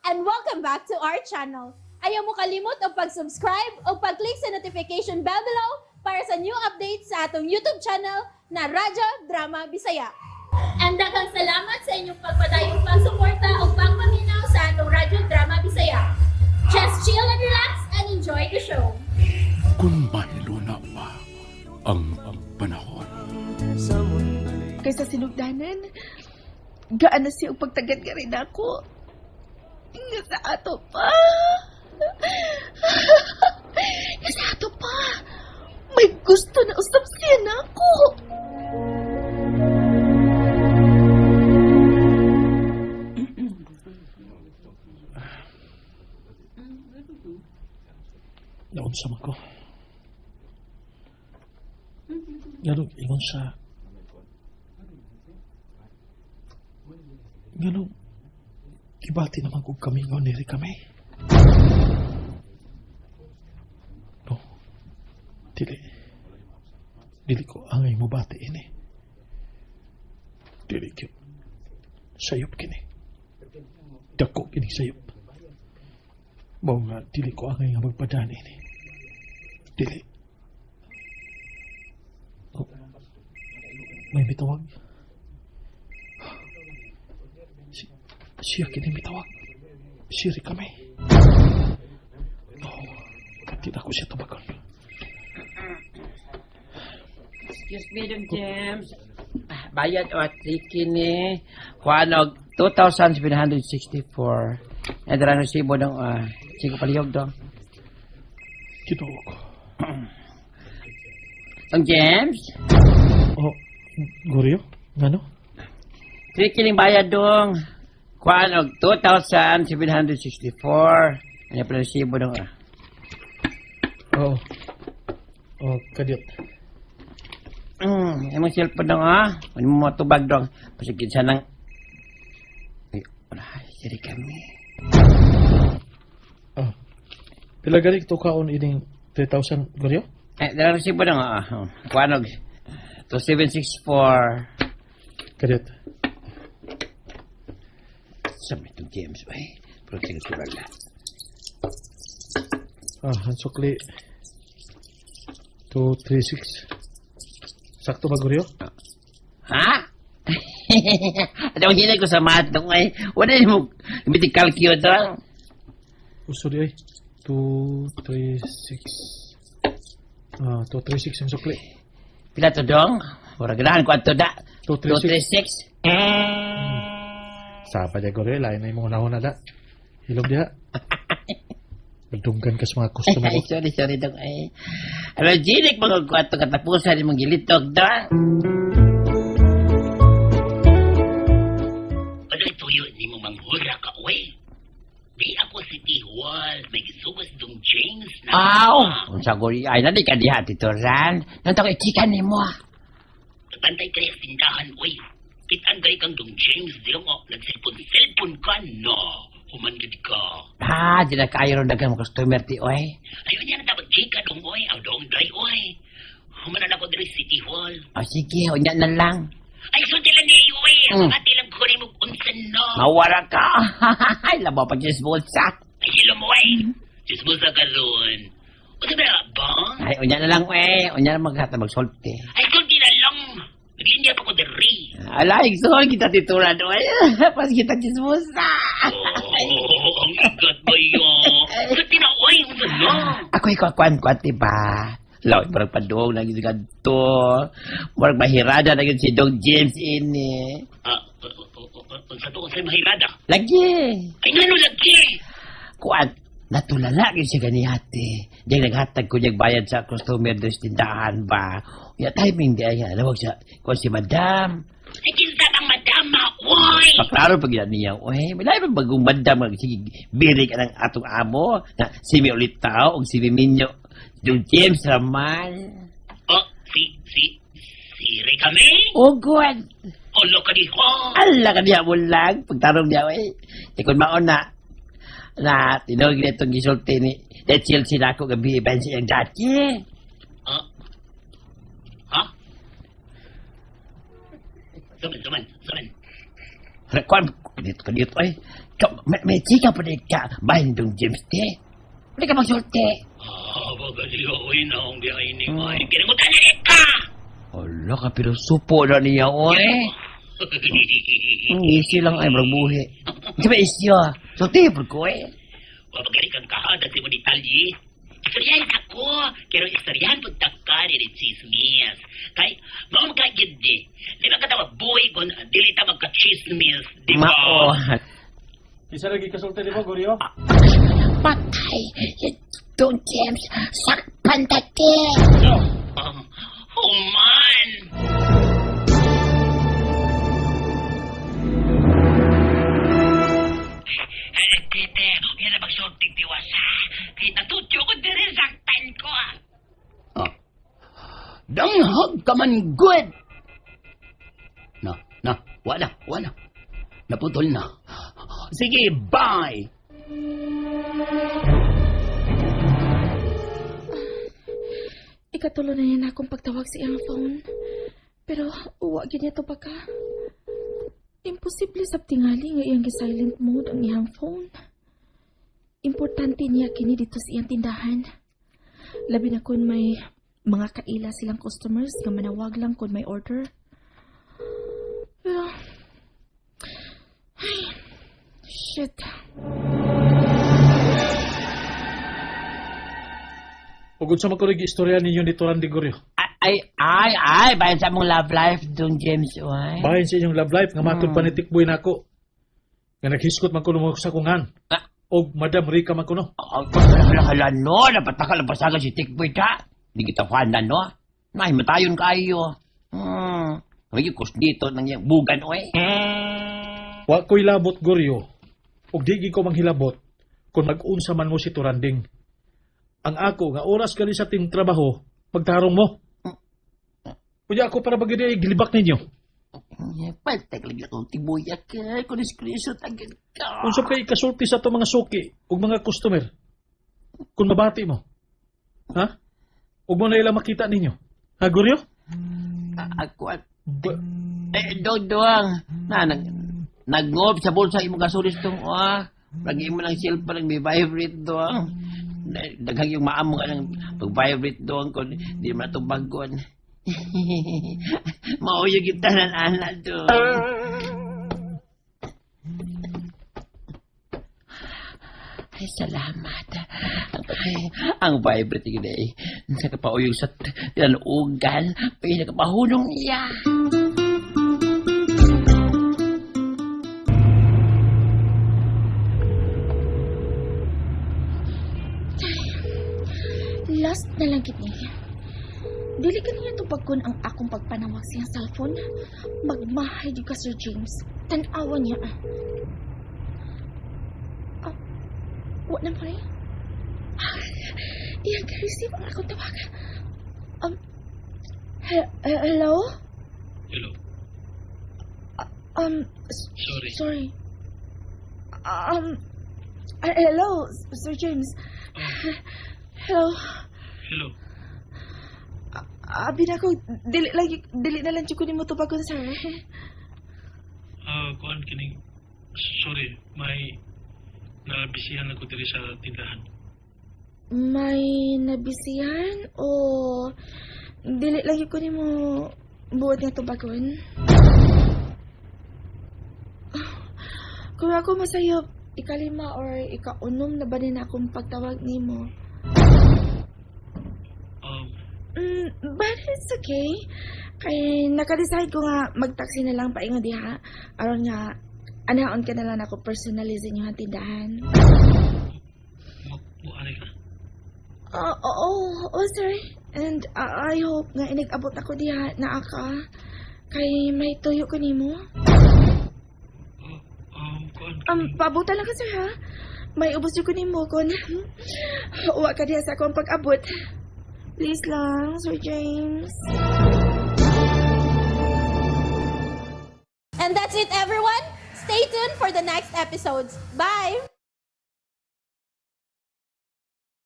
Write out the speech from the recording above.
And welcome back to our channel. Ayaw mo kalimot og pag-subscribe o pag-click sa notification bell below para sa new updates sa atong YouTube channel na Radyo Drama Bisaya. And daghang salamat sa inyong pagpadayong pagsuporta o pagpaminaw sa atong Radyo Drama Bisaya. Just chill and relax and enjoy the show. Kung mahiluna pa ang panahon. Kaysa sinugdanan, gaan na siya og pagtagad ka rin ako. Nga sa ato pa. Nga sa ato pa. May gusto na usap siya na ako. Naunsa man ko. Nganong ingon siya. Nganong gibati naman kung kami nga niri kami. No. Dili. Dili ko angay mobati ini. Dili gyud. Sayop kini. Dako kini sayop. Mao nga dili ko angay nga magpadani ini. Dili. Oh. May mitawag. Siya kini mitawag. Siri kami. Oh, di na ko siya tubagon. Excuse me, Dong James. Ah, bayad o at ni kuan og 2,764. And ang resibo dong, sige palihog dong. Ginoo ko. Dong James, Oh, Goryo? Ngano? tricky ning bayad dong. Kuan og 2,764. Ano pa resibo dong ah. Oo. Oh, kadyot. Imong cellphone dong ah. Ano mo matubag dong. Pasigid sa nang. Ay, wala, siri kami. Ah. Pila gani to kaon ining 3,000, Goryo? Eh, dala resibo dong ah. Oh, kuan og 2764. Kadyot. Sa may itong James, ay. Pero sige tubag na. Ah, ang sukli. 2, 3, 6. Sakto ba, Goryo? Ha? At ang hinay ko sa math dong ay. Wala mo imitig calculate dong. Oh, sorry ay. 2, 3, 6. Ah, 2, 3, 6 ang sukli. Pila to dong? Mura ganahan ko ato da. 2, 3, 6. 236. Sapa niya, Goryo. Lain na yung mga nahon na da. Hilom diha. Madunggan ka sa mga customer Ay, ko. sorry, sorry dong ay. Ano, Jinik, mga ko ato katapusan imong gilitok dong. Ano tuyo ni mo manghura ka, oy? Di ako si Tihual, may gisugas dong James na. Aw, unsa gori ay nadi ka diha Tito Ran. Nanto kay chika nimo ah. Bantay kaya sindahan, oy. Kitaan kay kang dong James, di lang oh, nagselpon-selpon ka, no. Human gid ka. Ha, di na kayo ron daghang customer ti oy. Ayun niya na dapat chika dong, oy. Ang dong day, oy. Humanan ako diri si Tihual. O sige, unya na lang. Ay, sulti lang niya, oy. Ate lang ko rin mo unsan, no. Mawara ka. Ay, labaw pa chismosa. Ay, hilo mo, oy. Chismosa ka ron. Unsa ba, ba? Ay, unya na lang, eh. Unya na maghata magsulti. Ay, sulti na lang. Naglinya pa ko diri. Ala, igsoon kita tituran, oy. Pas kita chismosa. Oh, ang igat ba yun? Sulti na, oy. Unsa na? Ako ikaw kuan kuan ti ba? Law, murag paduong na gid kadto. Murag mahirada na gid si Dong James ini. Ah, unsa to? Unsa mahirada? Lagi. Ay, ngano lagi? Kuan, natulala gid siya ganihati. Di naghatag ko niyang bayad sa customer doon sa tindahan ba. Ya timing di ay nawag siya kuan si madam. Ay, kinsa bang madama, oy? Paklaro pag yan niya, oy, may lahi pa bagong madam nga sige biri ka ng atong amo na si mi ulit tao og si Minyo. Dong James raman. Oh, si Ray kami? Oh God. Olo ka di, ho? Ala ka niya mo lang. Pagtarong niya, oy. Di kun maon na na tinog na itong gisulti ni Dechil sila ko gabi ban siyang dati. Ah? Ha? Saman, saman, saman. Kuan, Dito ka dito ay. May chika pa rin ka. Bahin dong James te. Hindi ka magsulti. Ah, bagali oy, naong di ay ni oy. Kinamutan na ka. Ala ka, pero supo na niya, oy. Ang easy lang ay, marag buhi. Di ba easy ah? Sulti po ko eh. Wa bagali kang kahada sa imong detalye. Istoryahan ako, pero istoryahan pud ta ka ni chismis. Kay mao man ka gid di. Di ba ka tawa buhi kun dili ta magka-chismis, di ba? Mao. Isa lagi kasulti di ba, Goryo? Patay. Don James, sakpan ta te. Ah, human. Eh, tete, yan ang magsulting tiwasa. Kay natutyo ko diri saktan ko. Ah. Danghag ka man good. Na, na, wala, wala. Naputol na. Sige, bye. Ikatulo na niya na akong pagtawag sa iyang phone. Pero uwa gyud niya to baka. Imposible sa tingali nga iyang gi-silent mode ang iyang phone. Importante niya kini dito sa iyang tindahan. Labi na kun may mga kaila silang customers nga manawag lang kun may order. Pero ay, shit. Ugod sa makurig istorya ninyo ni Turan di Goryo. Ay, ay, ay, bahin sa mong love life, Don James, oy. Bahin sa inyong love life nga matod pa ni Tikboy nako. Nga naghiskot man kuno mo sa kungan. Ah. Og Madam Rica man kuno. Oh, hala, hala, hala, no. Napataka lang pasagan si Tikboy ta. Hindi kita fan na, no? Nay, matayon kayo. May kus dito nang iyang bugan, oy. Wa ko'y labot Goryo. Og di gid ko manghilabot kung mag-unsa man mo si Turanding. Ang ako nga oras gali sa ting trabaho, magtarong mo. Kunya ako para bagay ay gilibak ninyo. Paltek lagi akong tibuyak ka. Kunis-kunis agad ka. Unsa kay ikasulti sa ato mga suki ug mga customer kung mabati mo? Ha? Ug mo na ila makita ninyo. Ha, Goryo? Ako at... Ba- Eh, dong, doang. Na, nag-ngob sa bulsa imong gasulis tong, ah. Lagi mo ng cellphone, may vibrate doang. Daghang yung maamo ka ng pag-vibrate doang kung di mo na bagon. Mauyo kita ng anak doon. Ay, salamat. Ay, ang vibrate yun eh. Nakapauyog sa tinanugan. Ay, nakapahulong niya. Last na lang gid niya. Dili ka niya tupagkon ang akong pagpanawag sa iyang cellphone. Magmahay di ka, Sir James. Tan-awa niya. Ah, ah wa na pare. Ah, iyang ka-receive ang akong tawag. Hello? Hello. Sorry. Sorry. Hello, Sir James. Hello. Hello. Abi na ko, dili lang, dili na lang jud ko nimo tubagon, sir. Ah, kuan kining sorry, may nabisihan ako diri sa tindahan. May nabisihan o dili lang jud ko nimo buot nga tubagon? Kung ako masayop, ikalima or ikaunom na ba din akong pagtawag nimo? But it's okay. Kay naka-decide ko nga mag-taxi na lang paingon diha. Aron nga anaon ka na lang ako personally sa inyong tindahan. Mo ani ka? Oo, oh, oh, sir. And I hope nga inag-abot ako diha na aka. Kay may tuyo ko nimo. Kuan Pabutan lang ka sir ha. May ubos jud ko nimo kon uwa ka diha sa akong pag-abot. Please lang, Sir James. And that's it, everyone. Stay tuned for the next episodes. Bye!